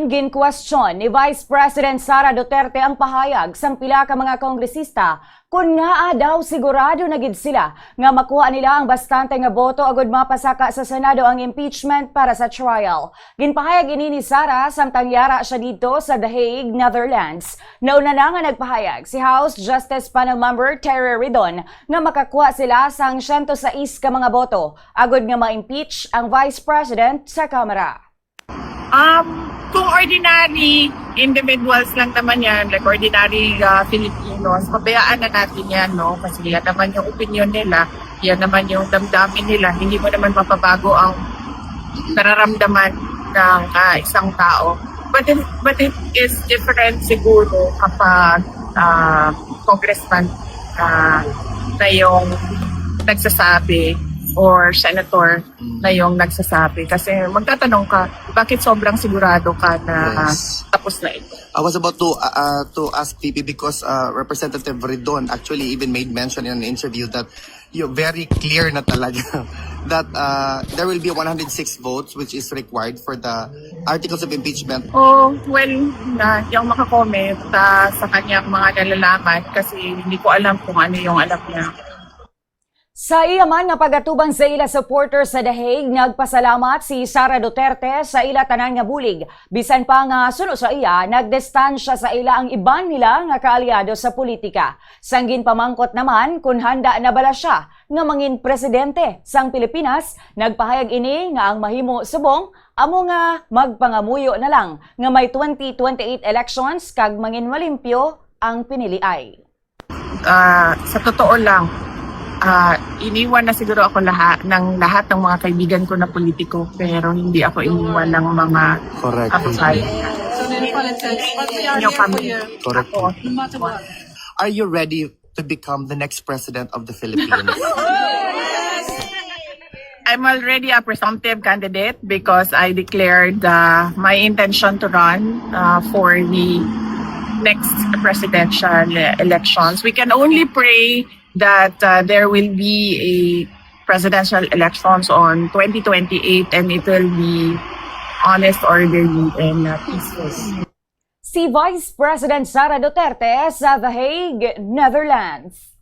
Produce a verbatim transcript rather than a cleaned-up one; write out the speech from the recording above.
Ginkwestiyon ni Vice President Sara Duterte ang pahayag sang pila ka mga kongresista kon ngaa daw sigurado na gid sila nga makuha nila ang bastante nga boto agud mapasaka sa Senado ang impeachment para sa trial. Ginpahayag ini ni Sara samtang yara siya didto sa The Hague, Netherlands. Nauna na nga nagpahayag si House Justice Panel Member Terry Ridon nga makakuha sila sang siyento sais ka mga boto agud nga ma-impeach ang Vice President sa Kamara. Um, kung ordinary individuals lang naman yan, like ordinary uh, Filipinos, pabayaan na natin yan, no? Kasi yan naman yung opinion nila, yan naman yung damdamin nila. Hindi mo naman mapabago ang nararamdaman ng uh, isang tao. But it, but it is different siguro kapag uh, congressman uh, na yung nagsasabi or senator na yung nagsasabi. Kasi magtatanong ka, bakit sobrang sigurado ka na Yes. tapos na ito? I was about to uh, uh, to ask P P because uh, Representative Ridon actually even made mention in an interview that you very clear na talaga that uh, there will be one hundred six votes which is required for the articles of impeachment. Oh, well, na, yung makakomment uh, sa kanyang mga nalalaman kasi hindi ko alam kung ano yung alam niya. Sa iya man nga pag-atubang sa ila supporters sa The Hague, nagpasalamat si Sara Duterte sa ila tanan nga bulig, bisan pa nga suno sa iya, nagdistansya sa ila ang iban nila nga kaalyado sa politika. Sang ginpamangkot naman kun handa na bala siya nga mangin presidente sang Pilipinas, nagpahayag ini nga ang mahimo subong amo nga magpangamuyo na lang nga may twenty twenty-eight elections kag mangin malimpyo ang piniliay. Ah, sa totoo lang, ah, iniwan na siguro ako lahat ng lahat ng mga kaibigan ko na politiko, pero hindi ako iniwan ng mga Correct. kababayan. So, then, politics, but we are Inyo here kami. for you, Correct. no matter what. Are you ready to become the next president of the Philippines? I'm already a presumptive candidate because I declared uh, my intention to run uh, for the next presidential elections. We can only pray that uh, there will be a presidential elections on twenty twenty-eight and it will be honest, orderly, and uh, peaceful. Si Vice President Sara Duterte sa The Hague, Netherlands.